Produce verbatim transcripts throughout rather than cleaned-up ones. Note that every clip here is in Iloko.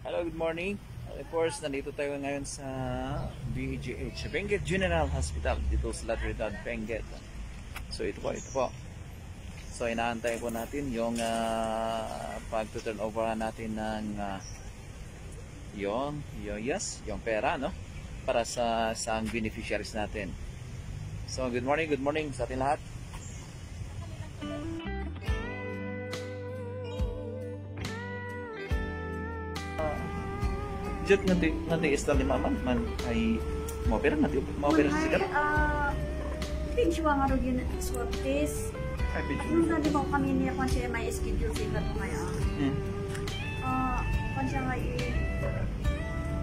Hello, good morning. Of course, nandito tayo ngayon sa B G H, Benguet General Hospital, dito sa La Trinidad, Benguet. So, ito po, ito po. So, inaantay po natin yung ah, pag-turn over natin ng ah, yung, yung, yes, yung pera, no? Para sa isang beneficiaries natin. So, good morning, good morning sa ating lahat. Jet, nganti, nganti isla ni Mama man ay maopera, nganti maopera sa sigara? Ah, pinsuwa nga rugyan swab test. Ay, pinsuwa. Nung nadi mo kami niya kung siya may schedule sa iba to ngayon. Hmm. Ah, kung siya nga i-,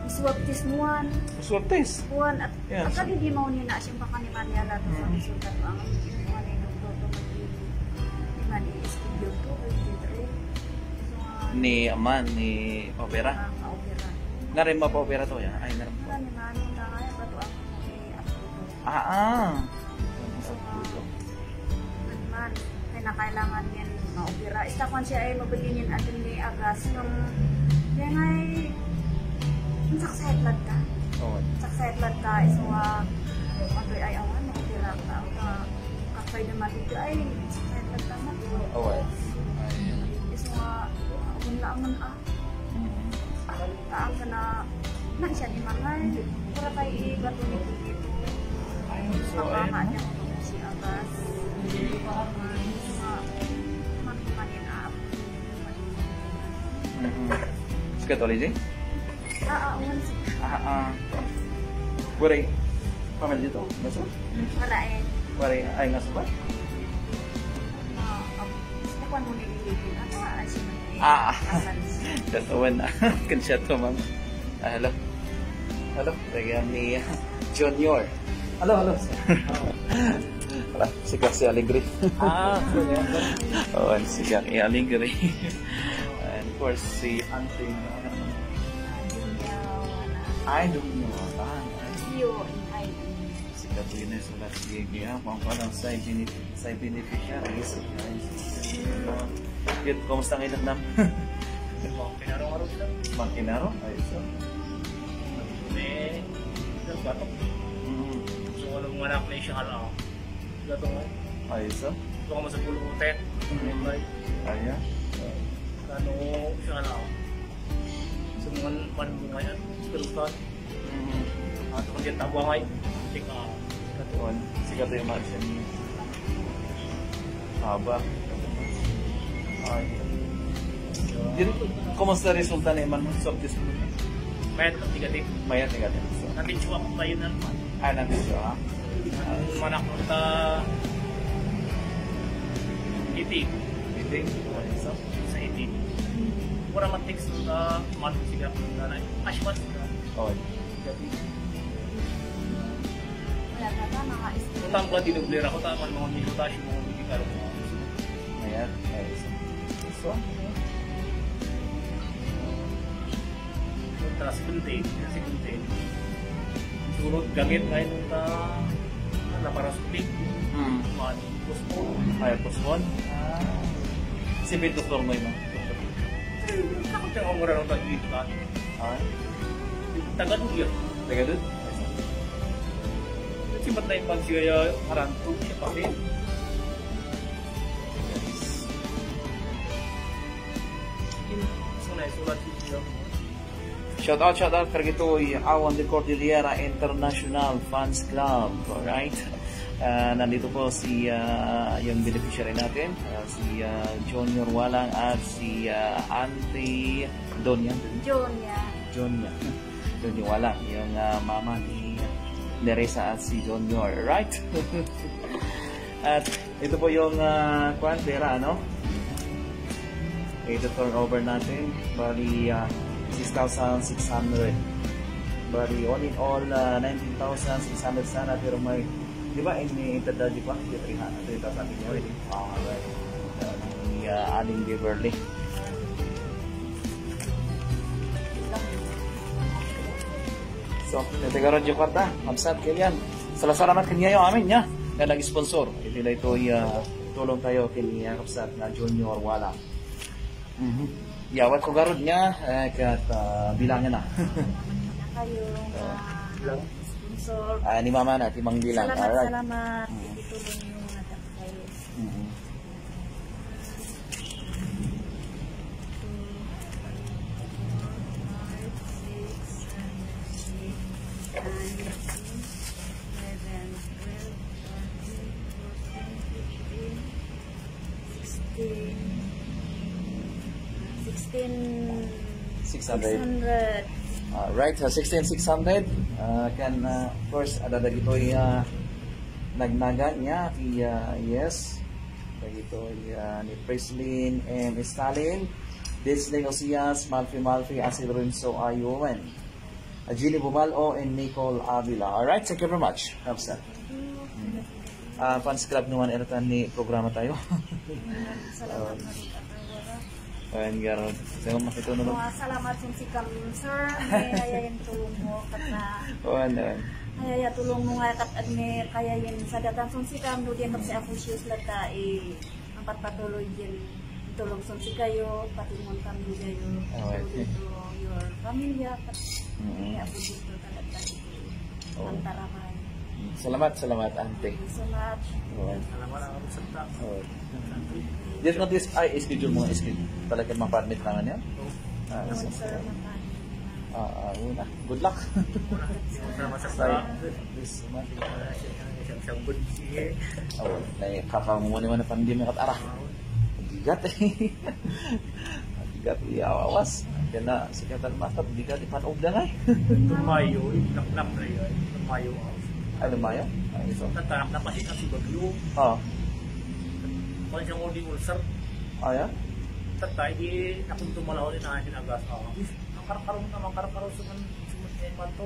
swab test mo, ah. Swab test? Kuan, at Yes. Ang kadi di mao ni na siyang pakaniman niya lahat sa Mm. resulta to ang mga ni doktor to mag-, di man i-schedule to, twenty-three. So, ah, Ni Aman, ni Opera? Ah, ka-opera. Narin mapaopera to, ya? Ay, narin pa. Wala ni Mano na nga, bato ang i-upload to. Ah, ah. So, ah, Nagman, kay nakailangan yan maopera. Ista kon siya ay mabaginin atin ni Agas nung yan ay, ang saksayat lad ka. Oo. Saksayat lad ka, iso nga, matoy ay awan, maopera ka, ka, kakay na mabigyo, ay, saksayat lad ka, matoy. Oo. Iso nga, awan na aman ah. Taan ka na, na siya ni Manay. Para kay iba to ni Kikito. So, Papa, ayun, no? Niya ko si Agas. Mga, mga, mga, Mm. Sikat ulit, eh? Ah, ah, uwan si Ah, ah. Waray. Pamilya to? Basta? Wala eh. Waray. Ay, nga sa ba? Ah, um, Nakuha mo ni Lilibin. Ano nga, ay, si Manay? Ah. Asan? Katuan na. Kansiya to, ma'am. Ah, hello. Hello. Lagyan ni Junior. Hello, hello. Wala, si Kasi Alegre. Ah, Junior. Oo, si Kasi Alegre. And of course, si Auntie. Ay, Junior. Ah, Junior. Ah, Iyo, ay, Sikat yun eh, sulat. Sige, kaya kung ano, sa ibinit- Sa beneficiaries, guys. Yun, kumusta ang ilang dam? Mangkinaro nga rin sila. Mangkinaro? Ayos, ah. May, may batok. Mm. So, ano mga anak na siya, hala. Batok nga. Ayos, ah. Ito ka masapulong utet. Mm. Ayan. Ano siya, hala. So, mga, mga, mga yan. Pero ka, Mm. Ato kasi tabuangay. Tika. Katuan. Sikat yung margin niya. Haba. Ay. Diri, kumusta resulta na iman mo? Swab test mo? Mayat ang negative. Mayat negative. So, Natin siya ako tayo na naman. Ah, natin siya, ha? Ang manak mo ta itik. Itik? Ay, so? Sa itik. Mura man text na man siya kung nanay. Ashman sila. Oh. Wala na ba, mga is- Utang ko, dinublera ko, tama, mga hindi ko tayo, mga hindi ka rin. Ayan, ayos. So, Tapos, kunti, kasi kunti. Surot, gamit, ngayon, ah, ah, laparoscopic. Hmm. Kuan, postpone. Ay, postpone? Ah. Si Pete, doktor mo yun, ah? Takot yung umura ng taglit ka. Ah? Taga Duya. Taga Duya? Sipat na yung pagsiya, haranto, siya pa rin. Yes. Yun, so na, isulat yun. Shout out, shout out, karagitoy, Awan de Cordillera International Fans Club. Alright. Ah, nandito po si ah, yung beneficiary natin, ah, si ah, Junior Walang at si ah, Auntie Donya. Jonia. Jonya. Jonya Walang, yung ah, mama ni Neresa at si Junior, right? At ito po yung ah, kwan, pera, ano? Ito turnover natin, bali ah, six thousand six hundred. Bali, all in all, ah, nineteen thousand six hundred sana, pero may Di ba, ini-, intad da, di ba? Di, three hundred, three thousand, di ba? Alright. Ni, ah, Aling Beverly. So, yung taga Radyo Kwarta, Ma'am Sat, ganyan. Salamat kanyayo amin, ya. Nga nag-sponsor. Iti daytoy, ah, tulong tayo kini, ah, Ma'am Sat nga Junior Wala. Mhm. Yawat ko garud nga, eh, ket, ah, bilangan na. Kayo, ah, sponsor. Ah, ni Mama na, ti Mang Bilang. Salamat, alright. Salamat. Mm. Iti tulong niyo nga dagkay. Mm. Two, three, four, five, six, seven, eight, nine, ten, eleven, twelve, thirteen, fourteen, fifteen, sixteen, sixteen, six hundred. Six hundred. Ah, right, sa sixteen six hundred, ah, kan, ah, first, ada dagitoy, ah, nagnagan niya, ti, ah, yes. Dagitoy, ah, ni Preslin M. Stalin, Disley Osias, Malfi Malfi, Asil Renzo Ayuwen. Ah, Jeannie Bumalo and Nicole Avila. Alright, thank you very much. Hamsa. Ah, fans club naman, ertan ni programa tayo. Salamat, Marita Tawara. Ayan, garo. Sino makita na lang? Mga salamat, Sunsikam, sir. May kaya yung tulong mo, kat na. Ayan, ayan. Kaya yung tulong mo nga, kat, at may kaya yung sa datan, Sunsikam, no, diyan kasi ako shoes lang ta, eh. Ang pagpatuloy din, tulong sa si kayo, pati mo ang pamilya yo, okay, patuloy to your pamilya, pati, mm-mm, kaya po dito talaga ito. Oo. Ang taramay. Salamat, salamat, ante. Thank you so much. Oo. Salamat ang resulta. Oo. Just not this, ay, schedule mo, schedule. Talaga ma-permit naman yan? Oo. Ah, yun, so, sir, mapahin. Ah, ah, una. Good luck. Salamat sa, bye. This month, eh, siyam-siyam good, sige. Oh, na, kakamumuni man ang pandemya kat ara. Bigat eh. Bigat, iya, awas. Kaya na, sige, tal matat, bigat, ipanog na nga eh. Tumayo, eh, naknak na yun. Tumayo, ah. Ay, lumayo? Ay, iso. Tatak, napasikat si Bagyo. Oo. Kung siyang uli ulcer. Ah, yeah? Tatak, di, nakuntumala ko rin ang akin agas. Ah, Ang karkarong na, ang karkarong suman, suman niya yung manto.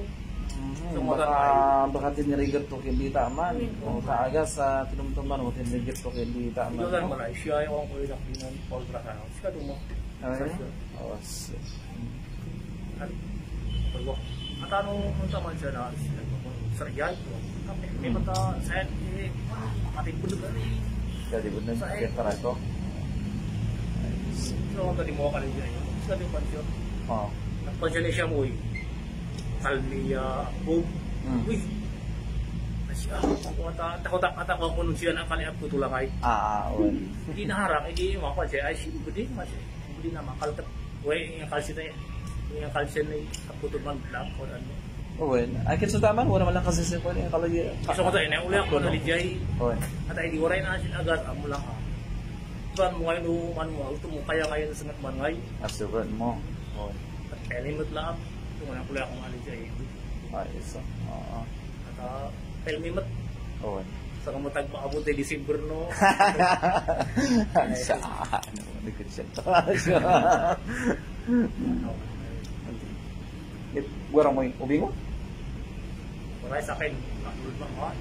Mhm, so, baka, maganda. Baka tinirigat to, hindi tama. Hindi. O, kaagas sa tinumtuman, o tinirigat to, hindi tama, Ito lang no? Malaysia, yung ako yung nakinan, Paul Bracano. Siya dumo. Ah, yeah? Sa siya. Oh, s- At, pagwa. At ano, kung tama siya na, siya, sa iyay ko. May Hmm. mata, sa, eh, mati, bulog, ano, eh. Kaya di ba nag-, Sa, eh, kaya tara to? So, ang tadi mo ka rin dyan, eh. Sa di ba siya? Oh. Nagpansin na siya mo, eh. Kalmiya, boom. Hmm. Uy. Siya, ako ata, takot, takot ako kung siya nakaliap ko tulangay. Ah, ah, oo. Hindi naharang, hindi yung mga kwan siya, ay, si Ubudin, mas, eh. Ubudin na, makaltap. Uy, yung kalsita, yung kalsita na yung kaputol man, black, or ano. Oo, well, ay, kinsa taman, wala man lang kasi sa kwan, yung kalagi-, Gusto ko tayo, na uli ako, Ano? Nalijay. Oo. At ay, di waray na, sin agas, amo lang, ah. Kuan mo ngayon, no, ano mo, ito mo, kaya ngayon, sangat man ngayon. Asugan mo. Oo. At kaya limit lang, ito mo lang, uli ako, nalijay. Ay, isa. Oo. At, ah, helmi met. Oo. Sa kamatag maabot ay December, no? Sa ano, likod siya. Warang mo yung ubing mo? Waray sa akin, makulod man, ha?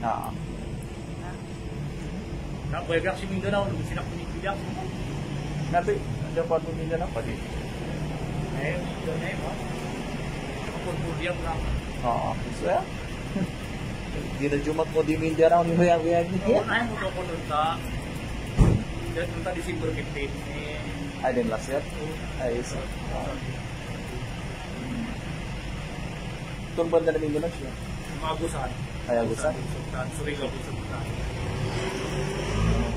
Ah. Nabuhay ka si Mindanao, nung sinak ni Bilyak. Nabi, ano pa po Mindanao pati? Eh, yun eh, ha? Kapag Bilyak lang. Oo, so, yeah. Di na jumat mo di Mindanao, ni Mayang Mayang ni. Oo, ay, mo ko nun sa, dahil nung ta December fifteen, eh. Ay, din last year? Ay, isa. Itong banda na Mindanao siya. Mga Agusan. Ay, Agusan. Agusan, Surigao, Agusan.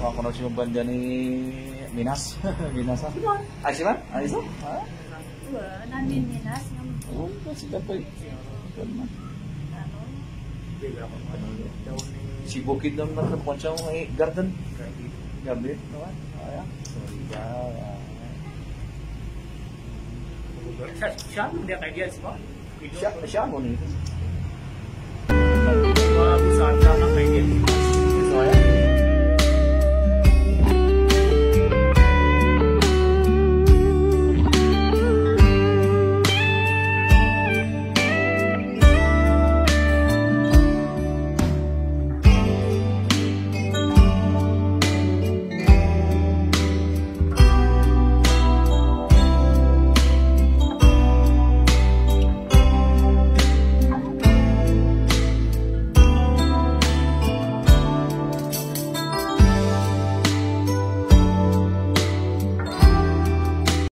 Ako na siya banda ni Minas. Minas, ha? Ay, siya? Ay, isa? Ha? Wala, namin Minas, yung Oo, kasi dapat. Ano? Si Bukid lang na kung siya mga garden. Garden. Garden, no? Ayan. Sorry, ah. Siya, siya, hindi kaya diyan, no? Siya, siya mo nito. Mga Agusan,